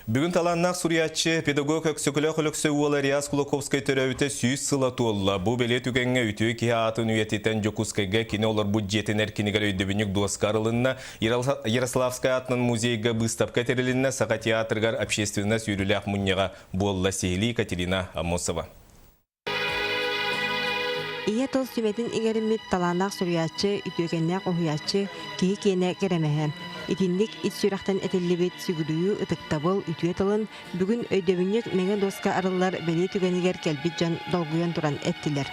Бүгүн талааннаах суруйааччы, педагог Өксөкүлээх Өлөксөй уола Реас Кулаковскай төрөөбүтэ 100 сыла туолла. Бу бэлиэ түгэҥҥэ үтүө киһи аатын үйэтитэн Дьокуускайга кини олорбут дьиэтин эркинигэр өйдөбүнньүк дуоска арылынна. Ярославскай аатынан музейга быыстапка тэрилиннэ, Саха театрыгар общественность үөрүүлээх мунньаҕа буолла. Сиһилии Екатерина Аммосова. Ийэ тыл сүмэтин иҥэриммит талааннаах суруйааччы, үтүөкэннээх уһуйааччы, киһи киэнэ кэрэмэһэ. Итинник ис сүрэхтэн этиллибит сүгүрүйүү, ытыктабыл, үтүө тылын бүгүн өйдөбүнньүк мэҥэ дуоска арыллар бэлиэ түгэнигэр кэлбит дьон долгуйан туран эттилэр.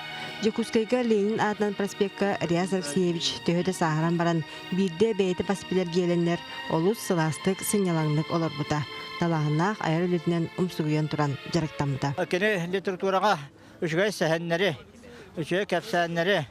Дьокуускайга Ленин аатынан проспекка Реас Алексеевич төһө да сааһыран баран, биирдэ бэйэтэ бас билэр дьиэлэннэр олус сылаастык, сынньалаҥнык олорбута. Талааһыннаах айар үлэтинэн умсугуйан туран дьарыктаммыта. Кини литератураҕа үчүгэй сэһэннэри, үчүгэй кэпсээннэри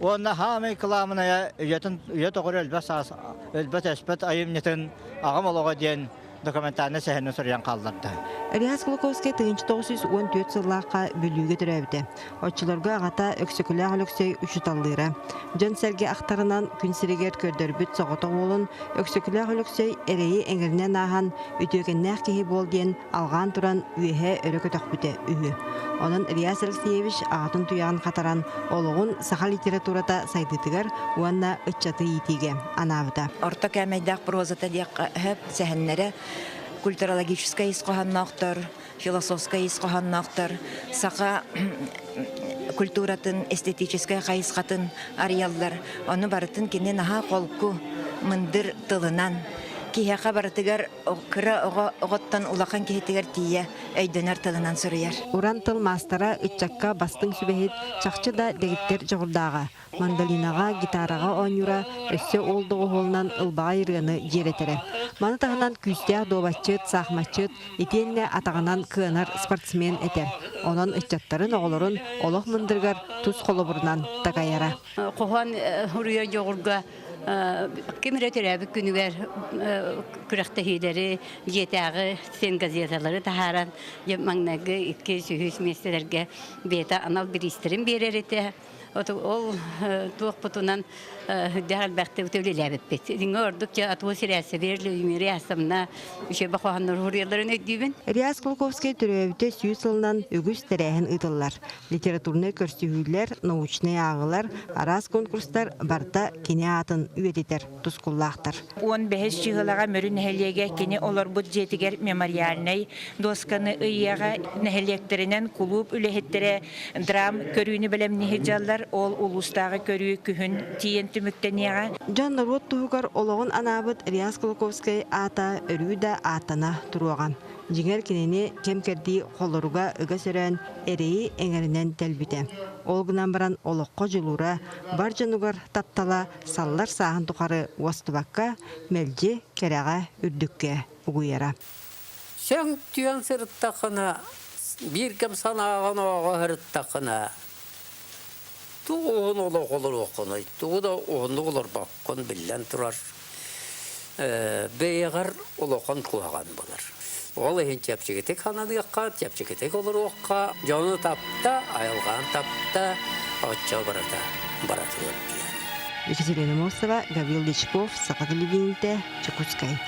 уонна хаамай кылаамынайа үйэтин үйэ тоҕор өлбөт саас өлбөт өспөт айымньытын аҕам олоҕо диэн документальнай сэһэни суруйан хаалларда. Реас Кулаковскай 1914 сыллаахха Бүлүүгэ төрөөбүтэ. Оччолорго аҕата Өксөкүлээх Өлөксөй учууталлыыра. Дьон-сэргэ ахтарынан күн сиригэр көрдөрбүт соҕотох уолун Өксөкүлээх Өлөксөй эрэйи эҥэринэн ааһан үтүөкэннээх киһи буол диэн алҕаан туран үөһэ өрө көтөхпүтэ үһү. Онон Ильяс Алексеевич аҕатын туйаҕын хатаран олоҕун саха литературата сайдыытыгар уонна ыччаты иитиигэ анаабыта. Орто кээмэйдээх прозата диэххэ сөп, сэһэннэрэ культурологическай ис хоһоонноохтор, философскай ис хоһоонноохтор, саха культуратын эстетическай хайысхатын арыйаллар. Ону барытын кини наһаа холку, мындыр тылынан киһиэхэ барытыгар кыра оҕо оҕоттон улахан киһитигэр тиийэ өйдөнөр тылынан суруйар. Уран тыл маастара ыччакка бастыҥ сүбэһит, чахчы да дэгиттэр дьоҕурдааҕа. Мандолинаҕа, гитараҕа оонньуура, өссө ол доҕуһуолунан ылбаҕай ырыаны дьиэрэтэрэ. Маны таһынан күүстээх дуобатчыт, саахыматчыт, итиэннэ атаҕынан кыанар спортсмен этэ. Онон ыччаттарын, оҕолорун олох мындырыгар тус холобурунан такайара. Хоһоон уруйа дьоҕурга ким эрэ төрөөбүт күнүгэр күрэхтэһиилэри, дьиэтээҕи стенгазеталары таһааран, маҥнайгы икки үһүс миэстэлэргэ бэйэтэ анал бириистэрин биэрэр этэ. Ол туохпутунан үрдээх элбэхтик үлэлээбиппит. Итингэ ордук дьэ атуо сирээсэбир, Людмила Ясовна үчүгэй хоһооннор уһуруйалларын өйдүүбүн. Реас Кулаковскай төрөөбүтэ 100 сылынан үгүс тэрээһин ыытыллар. Литературнай көрсүһүүлэр, научнай ааҕыылар, араас конкурстар барыта кини аатын үйэтитэр тускуллаахтар. 15 чыһылаҕа Мүрү нэһилиэгэ кини олорбут дьиэтигэр мемориальнай дуосканы ыйыаҕа нэһилиэктэринэн кулууп үлэһиттэрэ драм көрүүнү бэлэмниһи дьаллар, ол улуустааҕы көрүү күһүн тиийэн түмүктэниэҕэ. Дьон норуот туһугар олоҕун анаабыт Реас Кулаковскай аата өрүү да ааттана туруоҕа. Дьиҥэр кинини кэм-кэрдии холоруга ыга сөрөөн эрэйи эҥэринэн тэлбитэ. Ол гынан баран олоххо дьулуура, бар дьонугар таптала саллар сааһын тухары уостубакка, мэлдьи кэрэҕэ, үрдүккэ угуйара. Сөҥ түөн сырыттаххына, биир кэм санааҕын ооҕо сырыттаххына, тугу уһун олох олоруоххунуй, тугу да уһуннук олорбоккун биллэн турар. Бэйэҕэр улахан куһаҕан буолар. Ол иһин чэпчэкитик сананыахха, чэпчэкитик олоруохха, дьону тапта, айылҕаны тапта, оччо барыта бара туруор диэн. Екатерина Мосова, Гаврил Дьячков, Саха телевидениетэ, Чекутскай.